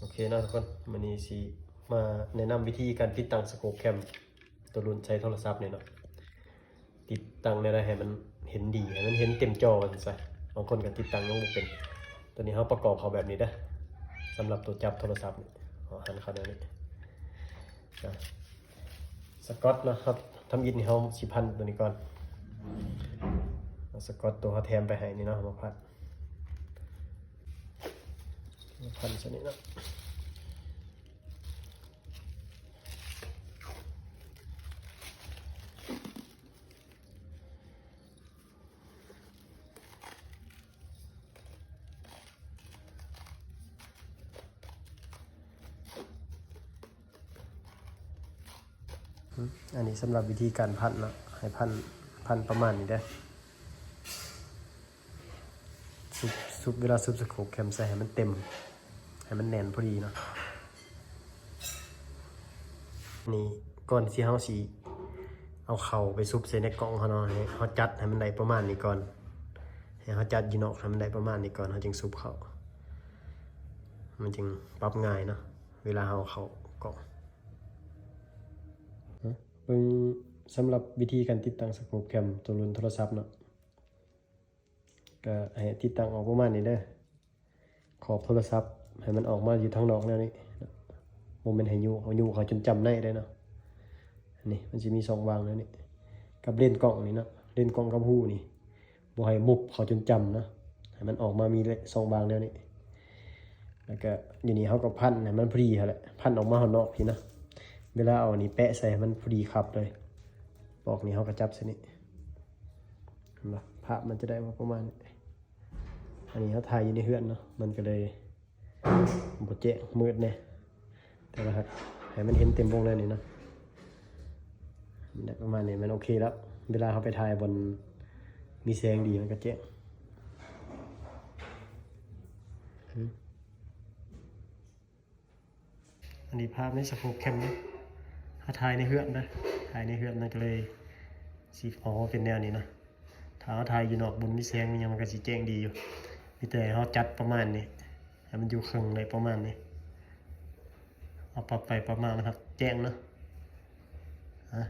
ໂອເຄເນາະທຸກຄົນ, ມື້ນີ້ຊິມາແນະນຳວິທີການຕິດຕັ້ງສະໂຄບແຄມ ໂຕລຸ້ນໃສ່ໂທລະສັບນີ້ເນາະ. ຕິດຕັ້ງແນວໃດໃຫ້ມັນເຫັນດີ ໃຫ້ມັນເຫັນເຕັມຈໍວ່າຊັ້ນຊະ. ບາງຄົນກໍຕິດຕັ້ງຍັງບໍ່ເປັນ. ໂຕນີ້ເຮົາປະກອບເຂົ້າແບບນີ້ເດີ້. ສຳລັບໂຕຈັບໂທລະສັບນີ້ ເຮົາຫັນເຂົ້າແນວນີ້. ນະ ສະກອດເນາະ ເຮົາທຳອິດນີ້ເຮົາຊິພັນໂຕນີ້ກ່ອນ. ເອົາສະກອດໂຕເຮົາແຖມໄປໃຫ້ນີ້ເນາະ ເຮົາມາພັນ ມາພັນໃສ່ນີ້ເນາະ. ອັນນີ້ສຳລັບວິທີການພັນເນາະ ໃຫ້ພັນ ພັນປະມານນີ້ເດີ້. ຊຸບ ຊຸບ ເວລາຊຸບສະໂຄບແຄມໃສ່ໃຫ້ມັນເຕັມ ໃຫ້ມັນແໜ້ນພໍດີເນາະ. ນີ້ ກ່ອນທີ່ເຮົາຊິເອົາເຂົ້າໄປຊຸບໃສ່ໃນກ່ອງເຮົາເນາະ ໃຫ້ເຮົາຈັດໃຫ້ມັນໄດ້ປະມານນີ້ກ່ອນ. ໃຫ້ເຮົາຈັດຢູ່ນອກໃຫ້ມັນໄດ້ປະມານນີ້ກ່ອນ ເຮົາຈຶ່ງຊຸບເຂົ້າ. ມັນຈຶ່ງປັບງ່າຍເນາະ ເວລາເຮົາເຂົ້າກ່ອງ. ເບິ່ງສຳລັບວິທີການຕິດຕັ້ງສະໂຄບແຄມໂຕລຸ້ນໂທລະສັບເນາະ. ກະໃຫ້ຕິດຕັ້ງອອກປະມານນີ້ເດີ້. ຂອບໂທລະສັບໃຫ້ມັນອອກມາຢູ່ທາງນອກແນວນີ້. ບໍ່ແມ່ນໃຫ້ຍູ້ ເອົາຍູ້ເຂົ້າຈົນຈ້ຳໃນໄດ້ເນາະ. ນີ້ ມັນຊິມີຊ່ອງວ່າງແນວນີ້ ກັບເລນກ້ອງນີ້ເນາະ. ເລນກ້ອງກັບຮູນີ້ ບໍ່ໃຫ້ມຸບເຂົ້າຈົນຈ້ຳເນາະ. ໃຫ້ມັນອອກມາມີແລະ ຊ່ອງວ່າງແນວນີ້. ແລ້ວກະຢູ່ນີ້ເຮົາກໍພັນໃຫ້ມັນພໍດີຫັ້ນແຫຼະ ພັນອອກມາຂ້າງນອກພີ້ເນາະ. ເວລາເອົາອັນນີ້ແປະໃສ່ໃຫ້ມັນພໍດີຄັບເລີຍ. ປອກນີ້ເຮົາກໍຈັບໃສ່ນີ້ ເຫັນບໍ່? ພາບມັນຈະໄດ້ມາປະມານນີ້. ອັນນີ້ເຮົາຖ່າຍຢູ່ໃນເຮືອນເນາະ ມັນກໍເລີຍບໍ່ແຈ້ງ ມືດແດ່. ແຕ່ວ່າຫາກໃຫ້ມັນເຫັນເຕັມວົງແນວນີ້ເນາະ ໄດ້ປະມານນີ້ ມັນໂອເຄແລ້ວ. ເວລາເຮົາໄປຖ່າຍບ່ອນມີແສງດີມັນກໍແຈ້ງ. ອັນນີ້ພາບໃນສະໂຄບແຄມເນາະ. ເຮົາຖ່າຍໃນເຮືອນເດີ້ ຖ່າຍໃນເຮືອນມັນກໍເລີຍຊິອອກມາເປັນແນວນີ້ເນາະ. ຖ້າເຮົາຖ່າຍຢູ່ນອກ ບ່ອນມີແສງມີຫຍັງ ມັນກໍຊິແຈ້ງດີຢູ່. ມີແຕ່ເຮົາຈັດປະມານນີ້ ໃຫ້ມັນຢູ່ເຄິ່ງໄດ້ປະມານນີ້. ເອົາປັບໄປປັບມາ ມັນຮັກແຈ້ງເນາະ. ອາ